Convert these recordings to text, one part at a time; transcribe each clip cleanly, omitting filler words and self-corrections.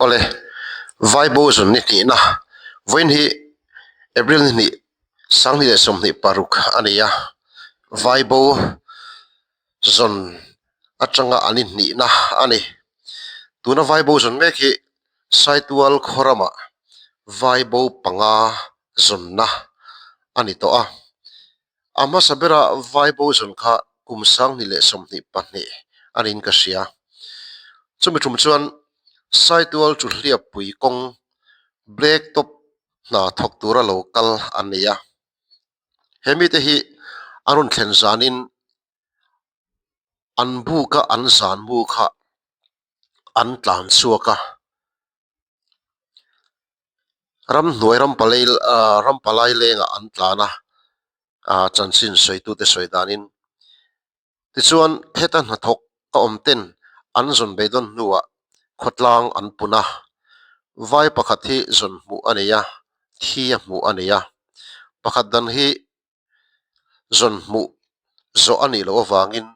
Awle, Vaibo zawn ni hnihna vawiin hi April ni hnih sanghnih leh 26 a ni a, Vaibo zawn atanga an inhnihna a ni. Tuna Vaibo zawn mek hi Saitual khaw ramah Vaibo panga zawnna a ni tawh a. A hmasa bera Vaibo zawn kha kum 2022 a niin ka hria. Chumi tum chuan Saitual chu hliappui kawng Black Top hna thawk tura lo kal an nei a. He mite hi an rawn thlen zanin an buka an zan mu kha an tlan chhuak a. Ramhnuai rampalai ah rampalai lengah an tlan a ah chanchin sawitute sawi danin tichuan heta hnathawk a awm ten an zawn beidawn hnuah khawtlang an pun a vai pakhat hi zawn hmuh a nei a thi a hmuh a nei a pakhat dan hi zawn hmuh zawh a nih loh avangin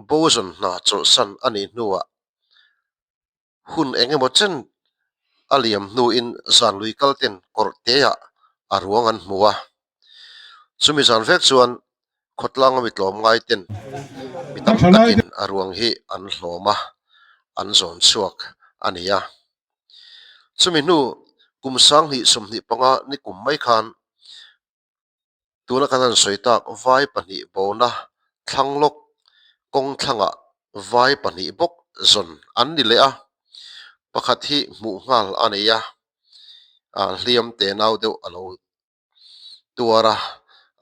bo zawn hna chawlhsan a nih hnuah. Hun eng emaw chen a liam hnuin zan lui kal ten kawrh teah a ruang an hmu a. Chumi zan vek chuan khawtlang ami tlawm ngai ten mi tam takin a ruang hi an hlawm a, an zawn chhuak a ni a. Chumi hnu kum 2025 ni kum mai khan Tuna kan han sawi tak vai pahnih bona thlang lawk kawng thlangah vai pahnih bawk zawn an ni leh a, pakhat hi hmuh nghal a nei a, ah hliam te nau deuh a lo tuar a,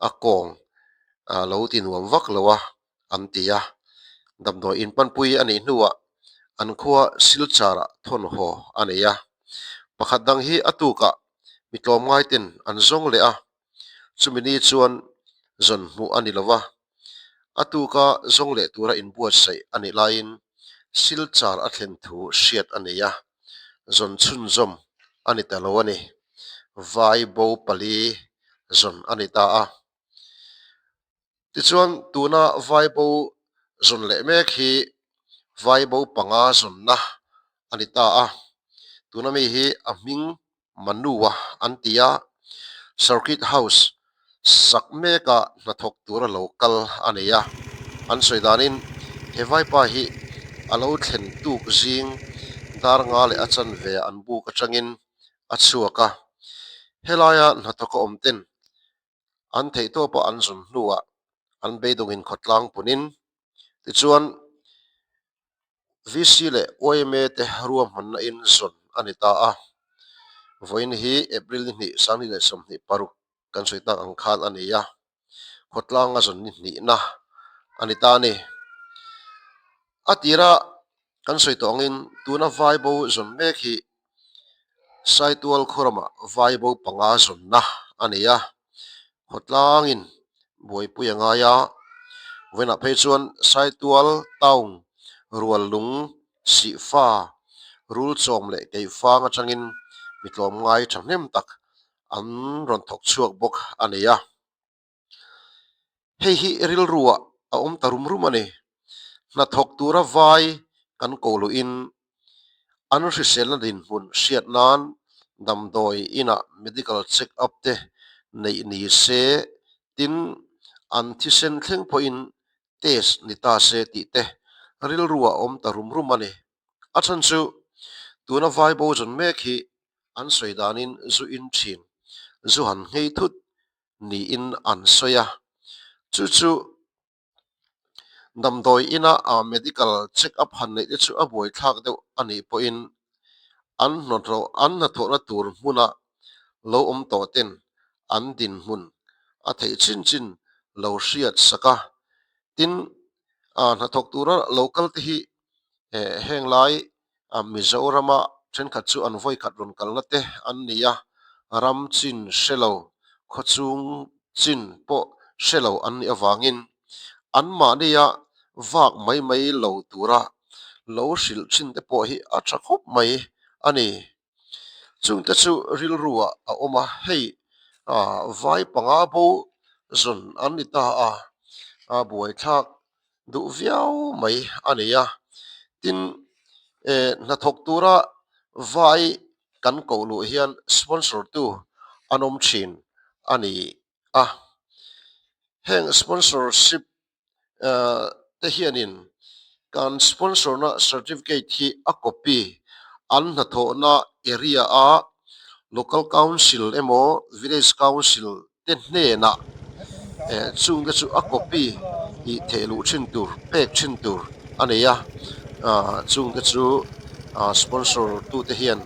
a kawng a lo ti nuam vak lo a an ti a, damdawi inpanpui a nih hnuah an khua Silchar ah thawn haw a nei a, pakhat dang hi a tukah mi tlawmngai ten an zawng leh a, chumi ni chuan zawn hmuh a ni lo va, a tuka zawng leh tura inbuatsaih a nih laiin Silchar a thlen thu hriat a nei a, zawn chhunzawm a ni ta lo a ni. Vai bo pali zawn a ni ta a. Tichuan tuna vai bo zawn leh mek hi vai bo panga zawnna a ni ta a, tuna mi hi a hming Manua an ti a, Circuit House sak meka hnathawk tura lo kal a nei a, an sawi danin he vaipa hi a lo thlen tuk zing dar nga leh a chanve an buk atangin a chhuak a, helaia hnathawk a awm ten an theihtawpa an zun hnuah an beidawngin khawtlang punin tichuan VC leh yma te ruahmanna in zawn a ni ta a, vawiin hi April ni hnih 2026 kan sawi tak ang khan a ni a, khawtlanga zawn ni hnihna a ni ta a ni. A tira kan sawi tawh angin tuna Vaibo zawn mek hi Saitual khaw ramah Vaibo panga zawnna a ni a, khawtlangin buaipui a ngai a, vawiinah phei chuan Saitual town Ruallung Sihfa Rulchawm leh Keifang atangin mi tlawmngai thahnem tak an rawn thawk chhuak bawk a ni a. Hei hi rilruah a awm ta rum rum a ni. Hnathawk tura vai kan ko luhin an hriselna dinhmun hriat nan damdawi inah medical check up te neih ni se tin an thisen thleng pawhin test ni ta se tih te rilruah a awm ta rum rum a ni. A chhan chu tuna vai bo zawn mek hi an sawi danin zu in thin, zu han nghei thut niin an sawi a, chu chu damdawi ina ah medical check up han neih te chu a buaithlak deuh a nih pawhin an hnathawh an hnathawhna tur hmuna lo awm tawh ten an dinhmun a theih chin chin lo hriat sak a, tin ah hnathawk tura lo kal te hi eh heng lai Mizorama thenkhat chu an vawikhat rawn kalna te an ni a, ram chin hre lo, khawchhung chin pawh hre lo an nih avangin anmahnia vak mai mai lo tura lo hrilh thin te pawh hi a tha khawp mai a ni. Chungte chu rilruah a awm a, hei vai panga bo zawn an ni ta a, a buaithlak duh viau mai a ni a, tin eh hnathawk tura Vai kan koh luh hian sponsor tu an awm thin a ni a. Heng sponsorship te hianin kan sponsor na certificate hi a copy an hnathawhna area a local council emaw village council te hnenah eh chungte chu a copy ih theh luh thin tur pek thin tur a nei a ah chungte chu ah sponsor tute hian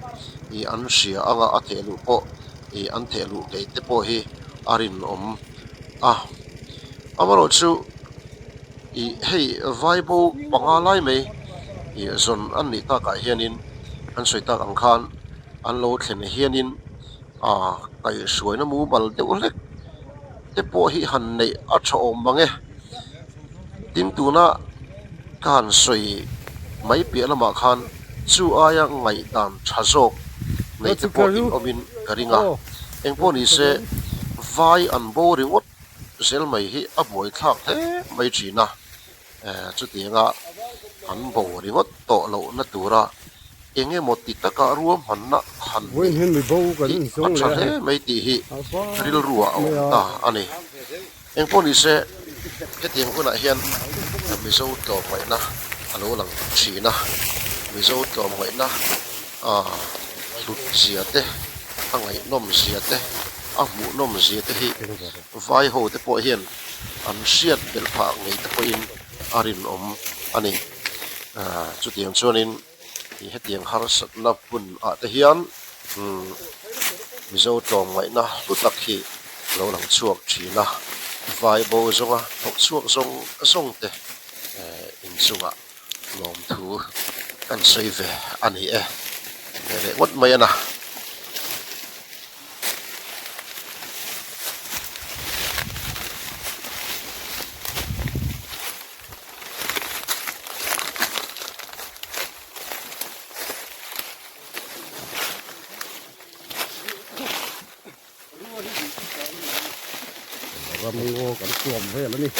ih an hria anga a theh luh pawh ih an theh luh ngei te pawh hi a rinawm a amaherawhchu ih hei vai bo panga lai mai ih zawn an nih takah hianin an sawi tak ang khan an lo thlen hianin ah kaihhruaina mumal deuh hlek te pawh hi han neih a tha awm mang e tin tuna ka han sawi mai piah lamah khan chu aia ngaihdan tha zawk nei te pawh in awmin ka ring a engpawh ni se vai an bo ringawt zel mai hi a buaithlak hle mai thin a eh chutianga an bo ringawt tawh lohna tura eng emaw ti taka ruahmanna han neih hi a tha hle mai tih hi rilruah a awm ta a ni. Engpawh ni se hetiang hunah hian Mizo tlawmngaihna a lo lang thin a, Mizo tlawmngaihna hlut zia te, a ngaihnawm zia te, a hmuhnawm zia te hi vai ho te pawh hian an hriat belh phah ngei te pawhin a rinawm a ni. Chutiang chuanin hetiang harsatna hmun ah te hian Mizo tlawmngaihna hlu tak hi lo lang chhuak thin a, vai bo zawnga thawk chhuak zawng zawng te inchungah lawmthu kan sawi ve a ni e. Ve leh ngawt mai a na. Ramngaw kan tuam vel a ni.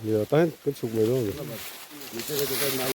Nia, tah hian kan chhuk mai dawn a ni.